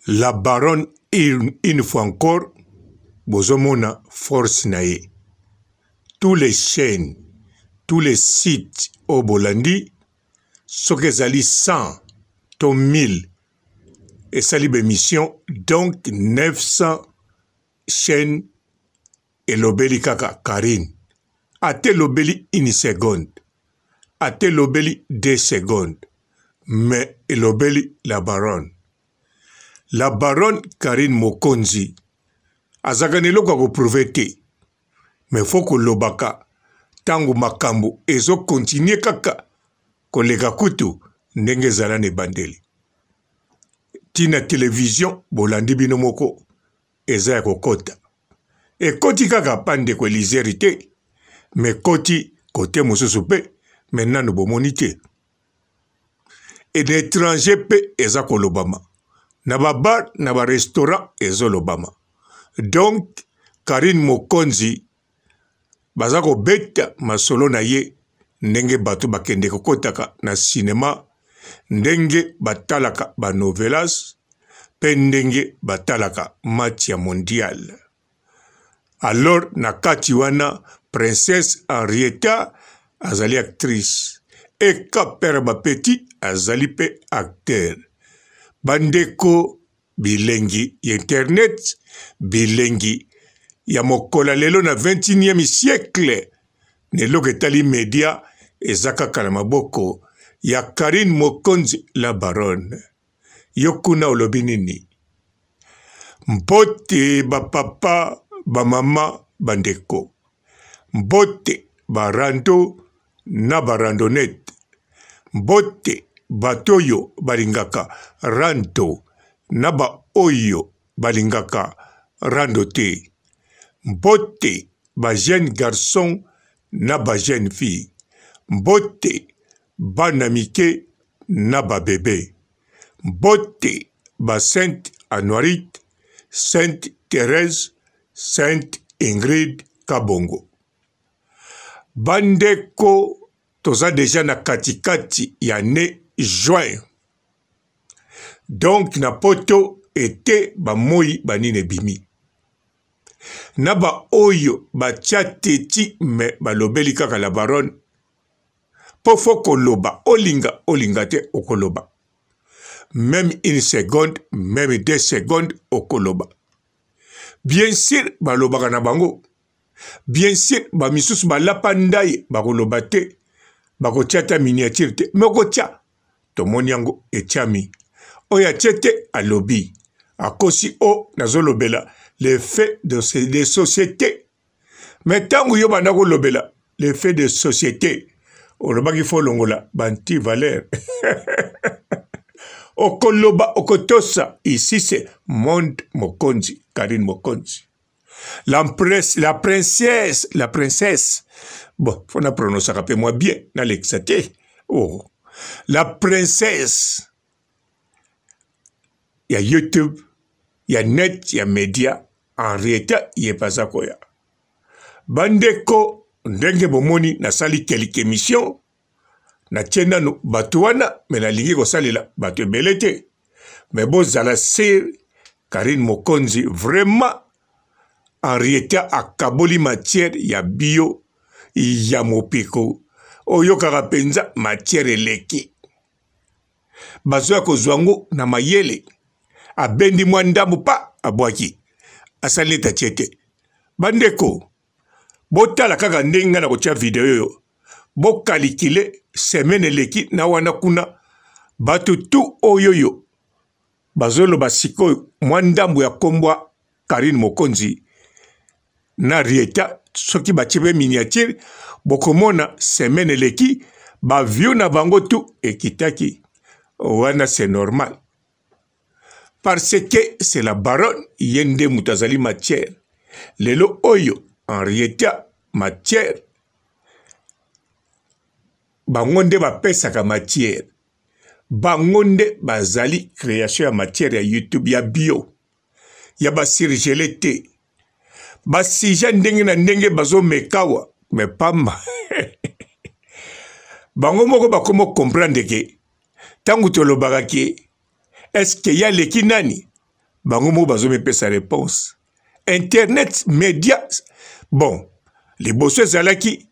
La baronne une fois encore bozomona force na ye. Tous les chaines, tous les sites oyo bolandi soki ezali 100 to 1000 esali ba emission donc 900 chaines elobeli kaka Carine ata elobeli une seconde ata elobeli deux secondes mais elobeli la baronne. La baronne Carine Mokonzi azalaka na eloko ya ko prouver te mais faut kolobaka tango makambo ezo continuer kaka koleka kutu ndenge ezala na ebandeli. Tina television bolandi bino moko eza ya kokota. Ekoti kaka pa ndeko Elizeri te mais ekoti kote mosusu pe mais nanu bomoni te. Et na etranger pe eza kolobama na ba bar na ba restaurant ezolobama donc Carine Mokonzi baza kobeta masolo na ye ndenge bato bakende kokotaka na cinema ndenge batalaka ba novelas pe ndenge batalaka match ya mondial. Alors na kati wana princesse Henrietta azali actrice Eka père ba petit azali pe acteur. Bandeko bilengi ya internet, bilengi ya mokolo ya lelo na 21e siècle na eloko etali media eza kaka na maboko ya Carine Mokonzi la baronne. Yo kuna olobi nini? Mbote ba papa, ba mama, ba ndeko. Mbote ba rando na ba randonnette. Mbote bato oyo balingaka rando na ba oyo balingaka rando te. Mbote ba jeunes garçons na ba jeunes filles. Mbote bana mike na ba bebe. Mbote ba Sainte Anuarite, Sainte Therèse, Sainte Ingrid Kabongo. Bandeko toza deja na katikati ya ne juin. Donc na poto ete ba moyi ba nini ebimi. Na ba oyo batia teti mais balobeli kaka la baronne po faut koloba olinga olinga te okoloba meme une seconde meme deux secondes okoloba bien sur balobaka na bango bien sur bamisusu balapa ndai bakoloba te bakotia ata miniature te me okotia tomoni yango etiami oyo atie te alobi akosi o oh, nazolobela le fait de, de société me ntango yo banda kolobela le fait de société olobaki fo olongola banti valeur okoloba okotosa ici c'est monde mokonzi karine mokonzi la, presse, la princesse la princesse bon fo na pronosaka mpe mwa bien nalekisa te oh. la princesse ya youtube ya net ya media Henrietta ye pe aza koya. Bandeko ndenge bomoni nasali quelque emission natie nanu bato wana me nalingi kosalela bato ebele te me bozala sir Karine Mokonzi vraiment Henrietta akaboli matière ya bio ya mopiko oyokaka mpenza matière eleki bazoya kozwa yango na mayele abendi mwa ndambo pa abwaki asali neti atie te bandeko botala kaka ndenge ngai nakotia video oyo bokalikile semaine eleki na wana kuna bato tu oyoyo bazoloba sikoyo mwa ndambo ya kombwa Carine Mokonzi na Rieta soki batie pe miniature bokomona semaine eleki ba view na bango tout ekitaki wana c'est normal parce que c'est la baronne ye nde moto azali matière lelo oyo Henrietta matière bango nde bapesaka matière bango nde bazali création ya matière ya youtube ya bio ya ba surgele te ba sujet ndenge na ndenge bazomekawa me pamba bango moko bakoma comprendre ke ntango tolobaka ke eske ye aleki nani? Bango moko bazomipesa réponse. Internet, média, bon, liboso ezalaki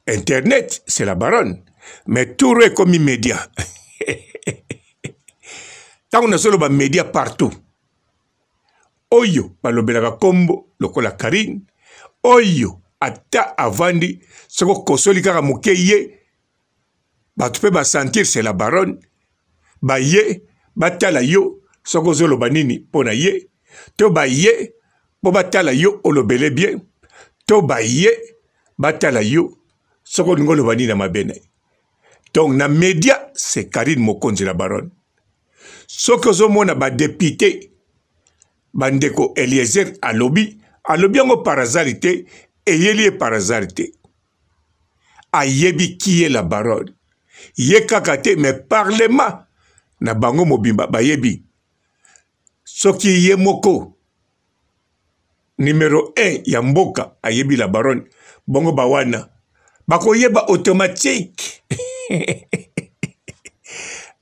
internet, c'est la baronne, mais tour ekomi média. Ntango nazoloba média partout, oyo balobelaka kombo lokola Karine, oyo ata avandi soki okosoli kaka moke ye bato mpe basentir c'est la baronne, baye batala yo soki ozoloba nini mpo na ye, to baye mpo batala yo olobele bien, to baye batala yo soki olingi oloba nini na mabe na ye. Donc na media c'est Karine Mokonzi la baronne. Soki ozomona ba député bandeko Eliezer alobi, alobi yango par hasard te, eyeli ye par hasard te. Ayebi qui est la baronne. Ye kaka te, mais parlement na bango mobimba bayebi. Soki ye moko numero 1 ya mboka ayebi la baronne, bongo bawana bakoyeba automatique.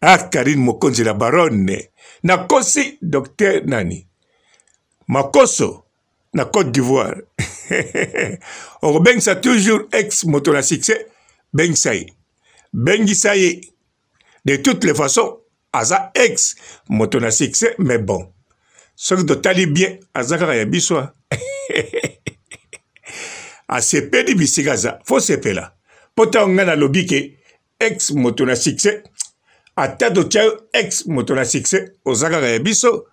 Ah, Karine Mokonzi la baronne, nakosi docteur nani Makoso na Côte d'Ivoire. Okobengisa toujours ex moto na succès, bengisa ye, bengisa ye de toutes les façons, aza ex moto na succès, mais bon, soki totali bien aza kaka ya biso. Asepeli bisika aza, fo sepela po ntango ngai nalobi ke ex moto na succès, ata totya yo ex moto na succès, oza kaka ya biso.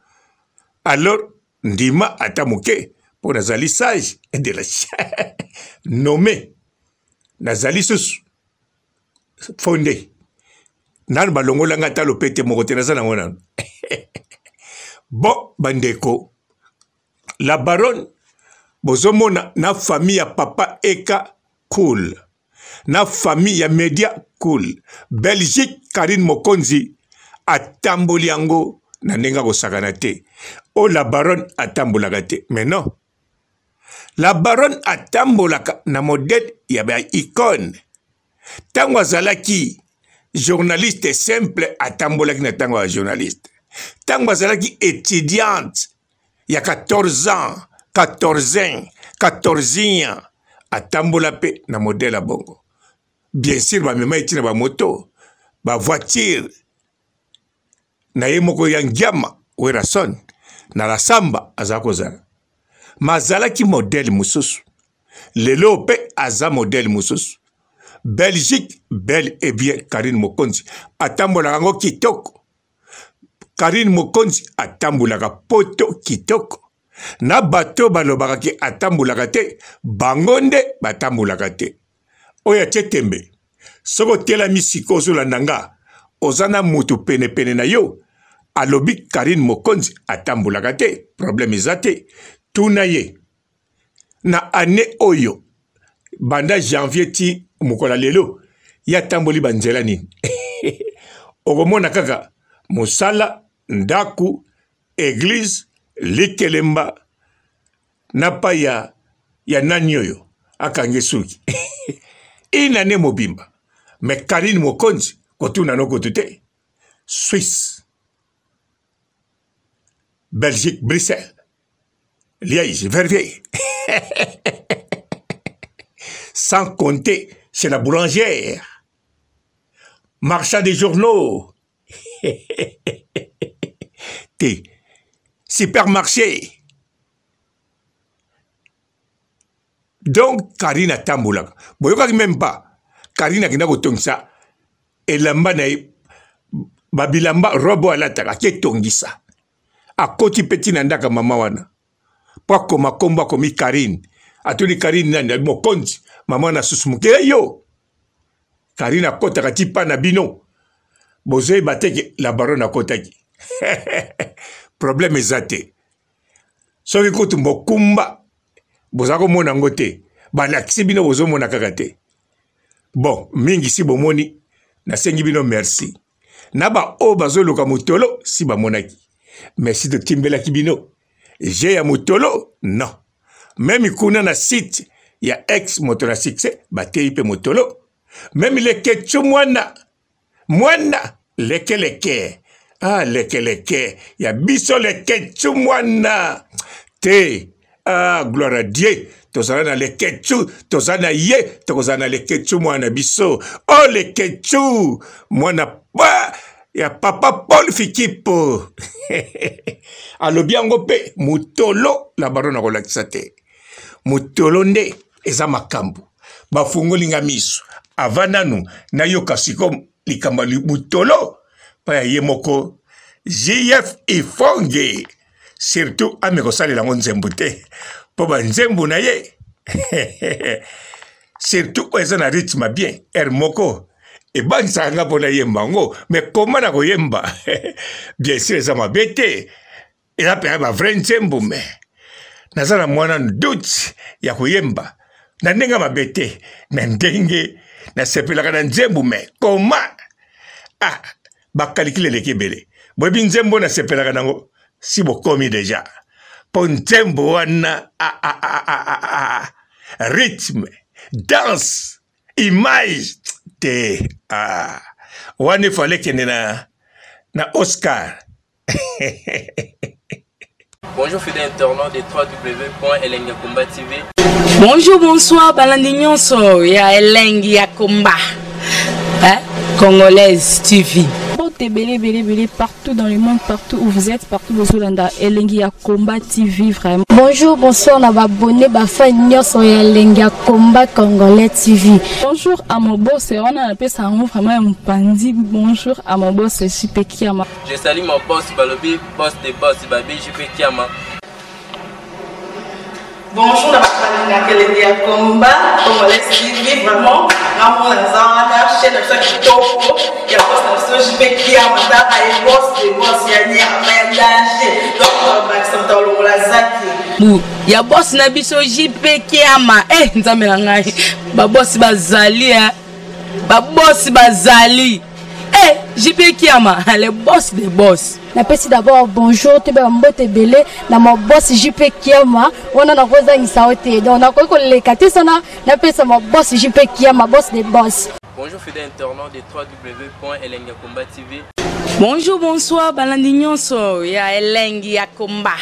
Alors ndima ata moke mpo nazali sage de la nommé, nazali susu fonde nanu balongola nga ata lopete moko te, naza nango nanu. Bon bandeko, la baronne bozomona na famille ya papa Eka cool, na famille ya media cool. Belgique, Karine Mokonzi atamboli yango na ndenge akosakana te. O la baronne atambolaka te, mais non, la baronne atambolaka na modèle ya ba icône. Ntango azalaki journaliste simple, atambolaki na ntango ya journaliste. Ntango azalaki étudiante ya 14 ans, 14 14 ans, atambola mpe na modèle ya bongo. Bien sûr bamema ye ntina bamoto, bavoiture na ye moko ya ngiama Werrason na la samba aza kozala, ma azalaki modèle mosusu. Lelo mpe aza modèle mosusu. Belgique bel et bien, Karine Mokonzi atambolaka yango kitoko. Karine Mokonzi atambolaka poto kitoko. Na bato balobaka ke atambolaka te, bango nde batambolaka te. Oyo atie tembe, soki otelami sikoyo ozolanda nga, oza na mutu penepene na yo alobi Karine Mokonzi atambolaka te, problème eza te, tuna ye na année oyo banda janvier ti mokolo ya lelo ye atamboli banzela nini. Okomona kaka mosala, ndaku, église, likelemba na pa ya nani oyo akangi suki une année mobimba. Mais Karine Mokonzi kotuna no kutu te. Suisse, Belgique, Bruxelles, Liège, Verviers. Sans compter chez la boulangère, marchand des journaux, T, supermarché. Donc Karine atambolaka, boyokaki même pas Karine akenda kotongisa elamba na ye, babilamba robe oyo alataka aketongisa, akoti mpe ntina ndaka mama wana mpo akoma kombo, akomi Karine. Atuni Karine nani? Mokonzi. Mama wana susu moke yo Karine akotaka ti pa na bino bozoyeba te ke la baronne akotaki. Problème eza te, soki kutu mokumba boza komona yango te, balakisi bino bozomona kaka te. Bon, mingi si bomoni, nasengi bino merci. Na ba oyo bazoluka motolo si bamonaki, merci totimbelaki bino je ya motolo non. Meme kuna na site ya ex moto na succès bateyi mpe motolo. Meme leketchu mwana mwana lekeleke Ah, lekeleke ya biso leketchu mwana te. Ah, gloire à Dieu, tozala na leketchu, toza na ye, tokozala na leketchu mwana biso. Oh, leketchu mwana pa ya papa Paul Fikipo. Alobi yango mpe motolo na baro na kolakisa te. Motolo nde eza makambo. Bafungoli nga miso. Avant nanu nayoka siko likambo ya motolo mpa ya ye moko JF Ifonge. Surtout ame kosalela yango nzembo te mpo banzembo na ye surtout oyo eza na rythme bien heure moko ebangisaka nga mpo nayemba yango me koma na koyemba bien sûr eza mabe te eza mpenza ba vrai nzembo me naza na mwana doute ya koyemba na ndenge mabe te na ndenge nasepelaka na nzembo me koma ah bakalikile eleki ebele boyebi nzembo nasepelaka nango si bokomi deja mpo nzembo wana ah, ah, ah, ah, ah, ah, ah. rythme danse image te ah. wana efale ekende na, na oscar. Bonjour fidèles internautes de www.elengiyakomba TV. Bonjour, bonsoir, balandi nyonso ya Elengi ya Komba. Hein? Congolaise TV. Mbote ebele ebele ebele partout dans le monde, partout où vous êtes, partout bozolanda Elengi ya Combat TV vraiment. Bonjour, bonsoir na ba abonnés, ba fans nyonso ya Elengi ya Combat Congolais TV. Bonjour à mon boss, wana napesa yango vraiment ya mopanzi. Bonjour à mon boss JP Kiama. Je salue mon boss Balobi, boss des boss Babi JP Kiama. Bonjour na bato balingaka elengi ya combat congolais TV vraiment ngamona naza wana chaîne na biso ya kitoko ya boss na biso JP Kiama tala ye boss de boss ya nyama ya danger donc bakisa moto alongola zaki bu ya boss na biso JP Kiama eh nzambe na ngai ba boss bazali eh ba boss bazali eh JP Kiama le boss des boss. Napesi d'abord bonjour toyeba mbote ebele na ma boss JP Kiama wana nakozangisa yo te donc nakoki koleka te sana napesa ma boss JP Kiama boss des boss. Bonjour fidèles internautes de www.elengiyakomba TV. Bonjour, bonsoir, balandi nyonso ya Elengi ya Komba.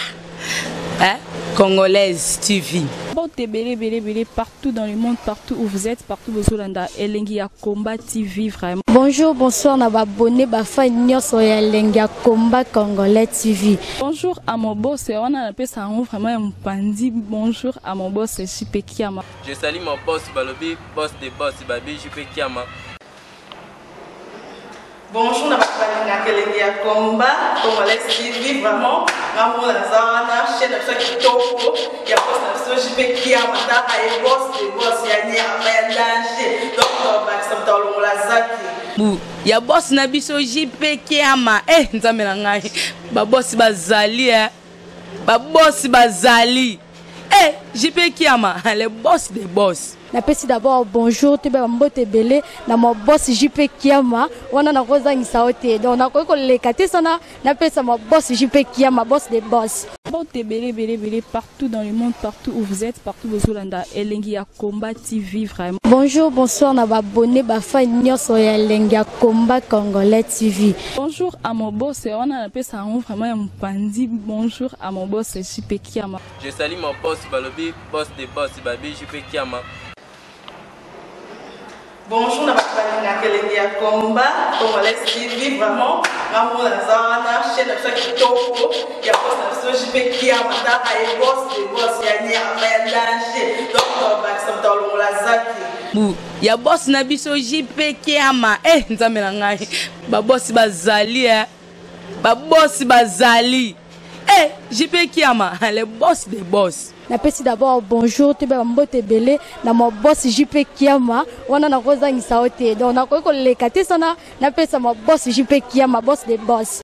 Hein? Congolaise TV. Mbote ebele ebele ebele partout dans le monde, partout où vous êtes, partout bozolanda Elengi ya Combat TV vraiment. Bonjour, bonsoir na ba abonnés, ba fans nyonso ya Elengi ya Combat Congolais TV. Bonjour à mon boss, wana napesa yango vraiment ya mopanzi. Bonjour à mon boss JP Kiama. Je salue mon boss Balobi, boss des boss Babi JP Kiama. Bonjour na bato balingaka elengi ya combat congolais TV vraiment ngamona naza wana chaîne na biso ya kitoko ya boss na biso JP Kiama tala ye boss de boss ya nyama ya danger donc bakisa moto alongola zaki bu ya boss na biso JP Kiama eh nzambe na ngai ba boss bazali eh ba boss bazali eh JP Kiama le boss des boss. Napesi d'abord bonjour toyeba mbote ebele na ma boss JP Kiama wana nakozangisa yo te donc nakoki koleka te sana napesa ma boss JP Kiama boss des boss. Mbote ebele ebele ebele partout dans le monde, partout où vous êtes, partout bozolanda Elengi ya Combat TV vraiment. Bonjour, bonsoir na ba abonnés, ba fans nyonso ya Elengi ya Combat Congolais TV. Bonjour à mon boss, wana napesa yango vraiment ya mopanzi. Bonjour à mon boss JP Kiama. Je salue mon boss Balobi, boss des boss Babi JP Kiama. Bonjour na bato balingaka elengi ya combat congolais TV vraiment ngamona naza wana chaîne na biso ya kitoko ya boss na biso JP Kiama tala ye boss de boss ya nyama ya danger donc bakisa moto alongola zaki bu ya boss na biso JP Kiama eh nzambe na ngai ba boss bazali eh ba boss bazali eh JP Kiama le boss des boss. Napesi d'abord bonjour toyeba mbote ebele na ma boss JP Kiama wana nakozangisa yo te donc nakoki koleka te sana napesa ma boss JP Kiama boss des boss.